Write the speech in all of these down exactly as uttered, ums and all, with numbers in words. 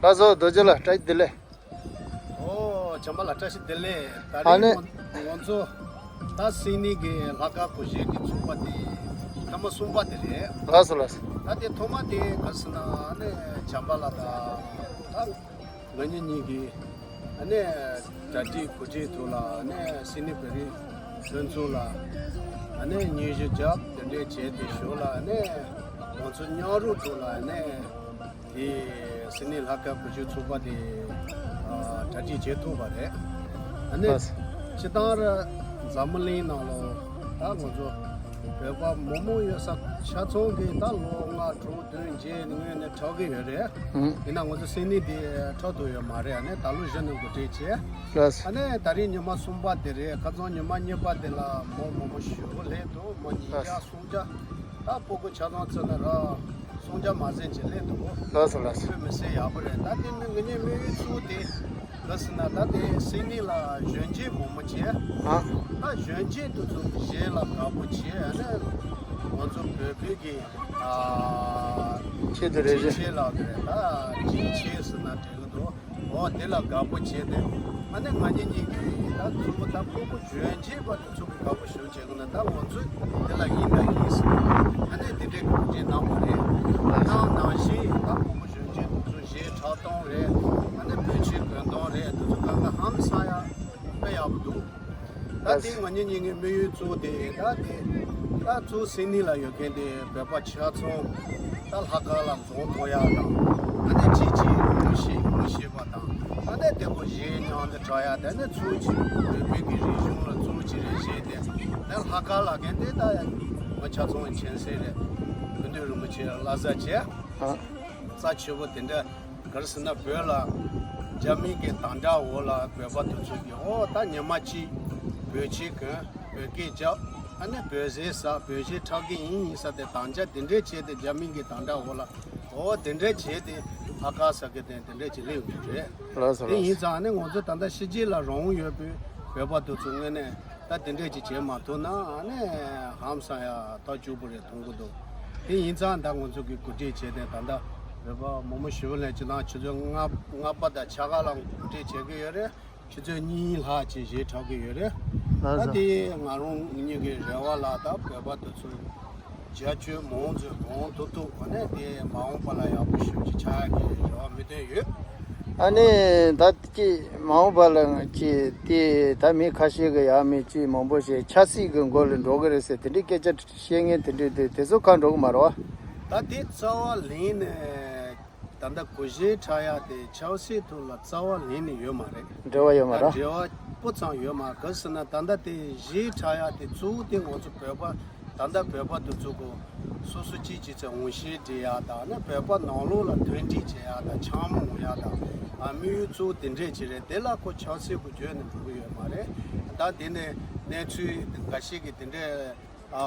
ལགས་སོ། རྡོ་རྗེ་ལགས་བཀྲ་ཤིས་བདེ་ལེགས། ཨོ། བྱམས་པ་ལགས་བཀྲ་ཤིས་བདེ་ལེགས། ད་ཨ་རིང་ནི་ང་ང་ཚོ་ད་སིད་ནི་གི་ལྷག་དཀར་སྒོར་གཞས་ཀྱི་ཚོགས་པ་དེ་ཐེངས་མ་གསུམ་པ་དེ་རེད། ལགས་སོ་ལགས་སོ། ད་དེ་ཐོག་མ་དེ་ག་རེ་ཟེར་ན་ཨ་ནི་བྱམས་པ་ལགས་དང་ད་ང་གཉིས་གཉིས་ཀྱིས་ཨ་ནི་གྲ་སྒྲིག་གོ་སྒྲིག་ཐོག་ལ་ཨ་ནི་སིད་ནི་བོད་རིགས་ལྷན་ཚོགས་ལ་ཨ་ནི་སྙན་ཞུ་བརྒྱབ། དེ་འདྲས་བྱས་ཏེ་ཞོར་ལ་ཨ་ནི་ང་ཚོ་མཉམ་རུབ་ཐོག་ལ་ཨ་ནི་དེ་སིད་ནི་ལྷག་དཀར་སྒོར་གཞས་ཚོགས་པ་དེ་ཨ་གྲ་སྒྲིག་བྱེད་ཐུབ་པ་རེད། ཨ་ནི་ལགས། སྤྱིར་བཏང་ར་འཛམ་བུ་གླིང་ནང་ལོ་ད་ང་ཚོ་བོད་པ་མང་མང་ཡོད་ས་ཆ་ཚང་གི་ད་ལོ་ལྔ་དྲུག་བདུན་བརྒྱད་སྔོན་ནས་འཁྲབ་ཀྱི་ཡོད་རེད། ཨང་། ཡིན་ན་ང་ཚོ་སིད་ནི་དེ་འཁྲབ་ཐུབ་ཡོད་མ་རེད། ཨ་ནི་ད་ལོ་གཞི་ནས་འགོ་ཁྲིད་བྱས། ལགས། ཨ་ནི་ད་རིང་ཉི་མ་གསུམ་པ་དེ་རེད། ཁ་སང་ཉི་མ་གཉིས་པ་དེ་ལ་མི་མང་པོ་ཞེ་པོ་སླེབས་འདུག་མི་ཉིས་བརྒྱ་ལགས། སུམ་བརྒྱ། ད་སྤུ་གུ་ཆ་ཚང་བརྩིས་ན་ར་སུམ་བརྒྱ་མ་ཟིན་ཅིག་སླེབས་འདུག་ལགས་སོ་ལགས་སོ། དཔེ་མི་སྲིད་ཡག་པོ་རེད། ད་དེ་ནི་ངེད་གཉིས་དམིགས་ཡུལ་གཙོ་བོ་དེ་ག་རེ་ཟེར་ན་ད་དེ་སིད་ནི་ལ་གཞོན་སྐྱེས་མང་པོ་བྱས། ཨ། ད་གཞོན་སྐྱེས་དེ་ཚོ་གཞས་ལ་དགའ་པོ་བྱས། ཨ་ནི་ང་ཚོ་བོད་བོད་ཀྱི་ཨ་ཆེད་དུ་རེ་ཆེད་རེ་ཆེད་ལ་དེ་ད་ཅིག་ཆེད་ཟེར་ན་འགྲིག་གི་འདུག་འོ་དེ་ལ་དགའ་པོ་བྱས་ཏེ། ཨ་ནི་ང་གཉིས་གཉིས་ཀྱིས་ད་ཚུར་ད་སྤུ་གུ་གཞོན་སྐྱེས་པ་དེ་ཚོ་གི་དགའ་པོ་ཞུ་བྱེད་དགོས་ན་ད་ང་ཚོས་དེ་ལ་ཡིན་ད་ཡིན་ཟེར། ཨ་ནི་དེ་འདྲའི་གོ་སྒྲིག་གནང་བ་རེད། ད་ནང་བཞིན་ད་སྤུ་གུ་གཞོན་སྐྱེས་དེ་ཚོ་གཞས་འཁྲབ་སྟངས་རེད། ཨ་ནི་བོད་ཆས་གོན་སྟངས་རེད། དེ་ཚོ་གང་ག་ཧང་སང་ཡ་དཔེ་ཡག་པོ་འདུག་ད་དེ་ང་གཉིས་གཉིས་ཀྱི་དམིགས་ཡུལ་གཙོ་བོ་དེ་ད་དེ་ད་གཙོ་སིད་ནི་ལ་ཡོད་མཁན་དེ་བོད་པ་ཆ་ཚང་ད་ལྷག་དཀར་ལ་འཛོམས་ཐུབ་ཡག་དང་། ཨ་ནི་གཅིག་གཅིག་ངོ་ཤེས་ངོ་ཤེས་པ་དང་། ཨ་ནི་དེ་གོ་གཞས་མཉམ་དུ་འཁྲབ་ཡག་དེ་ནི་ཚུར་གཅིག་བོད་པའི་གི་རིག་གཞུང་ལ་ཚུར་གཅིག་རེ་བཞེས་ཏེ། དེ་ལྷག་དཀར་ལ་མཁན་དེ་ད་ཡང་ང་ཆ་ཚང་མཁྱེན་གསལ་རེད། སྐུ་མདུན་རིན་པོ་ཆེ་བླ་གཟའ་བྱས། ཨ། རྩ་ཆེ་བོ་དེ་འདྲ་ག་རེ་ཟེར་ན་བོད་ལ་རྒྱ་མི་གི་དམ་དྲག་འོག་ལ་བོད་པ་དེ་ཚོ་གིས་ཨོ་ད་ཉི་མ་གཅིག་བོད་ཆས་གོན། བོད་སྐད་རྒྱབ། ཨ་ནི་བོད་ཟས་ཟ། བོད་གཞས་འཁྲབ་གི་ཡིན་ཡིན་ཟེར་ཏེ་དམ་བཅའ་དེ་འདྲས་བྱས་ཏེ་རྒྱ་མི་གི་དམ་དྲག་འོག་ལ་ཨོ་དེ་འདྲས་བྱས་ཏེ་ལྷག་དཀར་ཟེར་གི་དེ་དེ་འདྲས་བྱས་སླེབས་ཡོང་གི་རེད། ལགས་སོ་དེ་ཡིན་ལགས་སོ། ཙང་ཨ་ནི་ང་ཚོ་ད་ལྟ་ཕྱི་རྒྱལ་ལ་རང་དབང་ཡོད་པའི་བོད་པ་དེ་ཚོ་དངོས་གནས་ད་དེ་འདྲས་ཅིག་བྱས་མ་ཐུབ་ན་ཨ་ནི་ཧང་སང་ཡ་ཐག་ཆོད་པོ་རེད་མཐོང་གི་འདུག་དེ་ཡིན་ཙང་ད་ང་ཚོ་གིས་གོ་སྒྲིག་བྱས་ཏེ་ད་ལྟ་བོད་པ་མང་པོ་ཞེ་པོ་ལ་སྤྱིར་བཏང་ཆུ་ཚོད་ལྔ་ལྔ་པ་དང་ཕྱེད་ཀ་ལ་གོ་སྒྲིག་བྱེད་ཀྱི་ཡོད་རེད། ཆུ་ཚོད་གཉིས་ལྷག་ཅིག་གཞས་འཁྲབ་ཀྱི་ཡོད་རེད། ལགས་ད་སོ། དེ་ང་རང་གཉིས་ཀྱི་རེ་བ་ལ་ད་བོད་པ་དེ་ཚོ་རྒྱ་ཆོས་མང་ཚོས་གང་ཐུབ་ཐུབ་གོ་ནས་དེ་མ་འོངས་པ་ལ་ཡག་པོ་ཞེ་པོ་ཅིག་ཆགས་ཡག་གི་རེ་བ་མི་བཏོན་ཡོད། ཨ་ནི་ད་ཅིག་མ་འོངས་པ་ལ་ཅིག་དེ་ད་མི་ཁ་ཤས་ཀྱིས་ཡག་མི་ཅིག་མང་པོ་ཞིག་ཆབ་སྲིད་ཀྱི་མགོ་ལ་འགྲོ་གི་རེད་ཟེར་དེ་འདྲའི་སྐད་ཆ་བཤད་མཁན་དེ་འདྲས་དེ་དེ་ཚོ་ཁ་འགྲོ་གི་མ་རེད་བ། ད་དེ་རྩ་བ་ལེན་ནས། ད་ལྟ་སྒོར་གཞས་འཁྲབ་ཡག་དེ་ཆབ་སྲིད་ཐོག་ལ་རྩ་བ་ལེན་ནས་ཡོད་མ་རེད། འབྲེལ་བ་ཡོད་མ་རེད། ད་འབྲེལ་བ་སྤུ་ཙམ་ཡོད་མ་རེད། ག་རེ་ཟེར་ན་ད་ལྟ་དེ་གཞས་འཁྲབ་ཡག་དེ་གཙོ་བོ་དེ་ང་ཚོ་བོད་པ་ད་ལྟ་བོད་པ་དེ་ཚོ་གོ་སོ་སོ་གཅིག་གཅིག་ཚོ་ངོ་ཤེས་འདྲི་ཡག་དང་ནི་བོད་པ་ནང་ལོགས་ལ་མཐུན་སྒྲིལ་བྱེད་ཡག་དང་འཆམ་མཐུན་ཡོང་ཡག་དང་ཨ་དམིགས་ཡུལ་གཙོ་བོ་དེ་འདྲས་ཅིག་རེད། དེ་ལ་ཁོ་ཆབ་སྲིད་གོ་བརྗོད་ནས་འགྲོ་གི་ཡོད་མ་རེད། ད་དེ་ནས་གནས་ཚུལ་འགའ་ཞིག་གི་དེ་འདྲས། ཨ་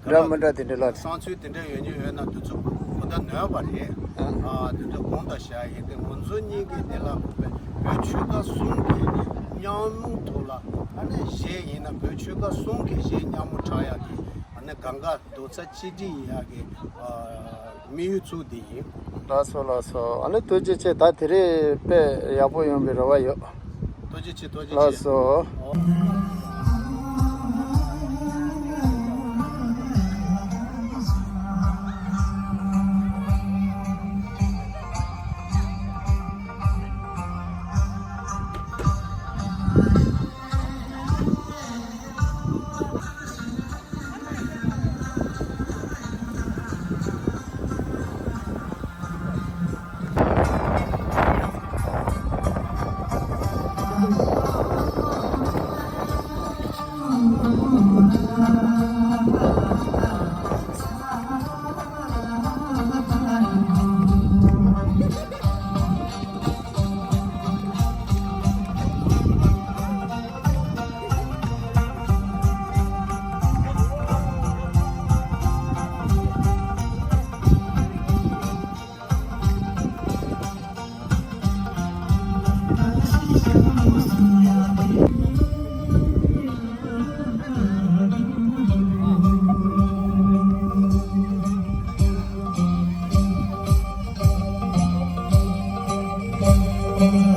འདྲ་མི་འདྲ་དེ་འདྲ་ལ། བསམ་ཚུལ་དེ་འདྲ་ཡོད་མཁན་ཡོད་ན་དེ་ཚོ་གོ་བརྡ་ནོར་བ་རེད། ཨ། ཨ་དེ་འདྲ་དགོངས་དག་བཞག་ཡིན་ཏེ་ང་ཚོ་གཉིས་ཀྱིས་དེ་ལ་བོད་ཆོལ་ཁ་གསུམ་གྱི་མཉམ་རུབ་ཐོག་ལ་ཨ་ནི་གཞས་ཡིན་ན་བོད་ཆོལ་ཁ་གསུམ་གྱི་གཞས་མཉམ་པོ་འཁྲབ་ཡག་གི་ཨ་ནི་གང་ག་རྡོག་རྩ་གཅིག་སྒྲིལ་ཡིན་ཡག་གི་ཨ་དམིགས་ཡུལ་གཙོ་བོ་དེ་ཡིན། ལགས་སོ་ལགས་སོ། ཨ་ནི་ཐུགས་རྗེ་ཆེ། ད་དེ་རིང་དཔེ་ཡག་པོ་ཡོང་བའི་རེ་བ་ཡོད། ཐུགས་རྗེ་ཆེ། ཐུགས་རྗེ་ཆེ། ལགས་སོ། ཨེ།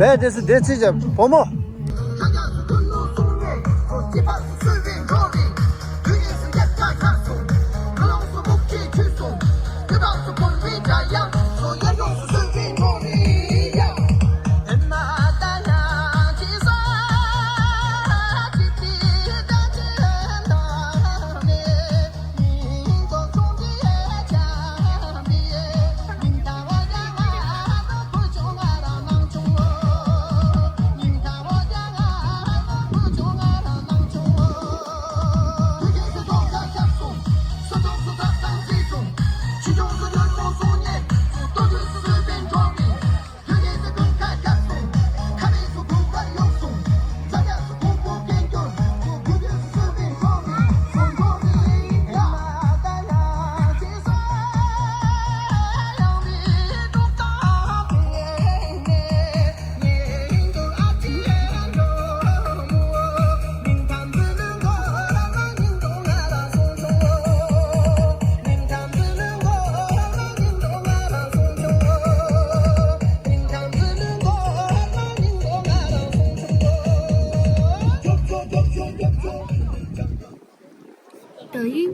བས་དེ་སུ་དེ་ཚིག་བྱ་བུ་མོ། 抖音。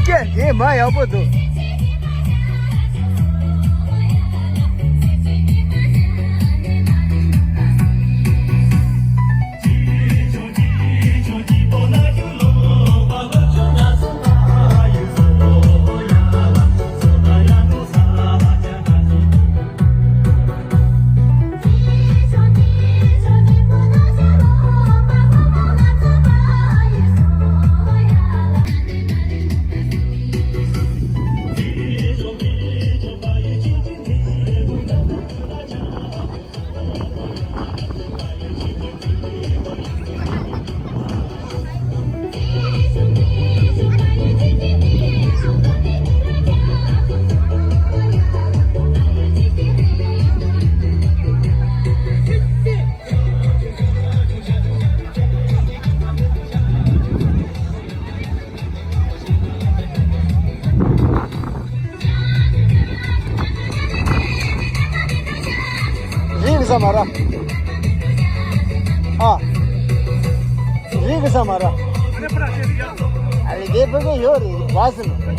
སྐད་དེ་མ་ཡག་པོ་འདུག་རིག་ས་མ་ར། ཨ། རིག་ས་མ་ར། ཨ་ལེ་དེ་བོད་སྐད་ཡོད་རེད་བ་ཟེར་ནོ།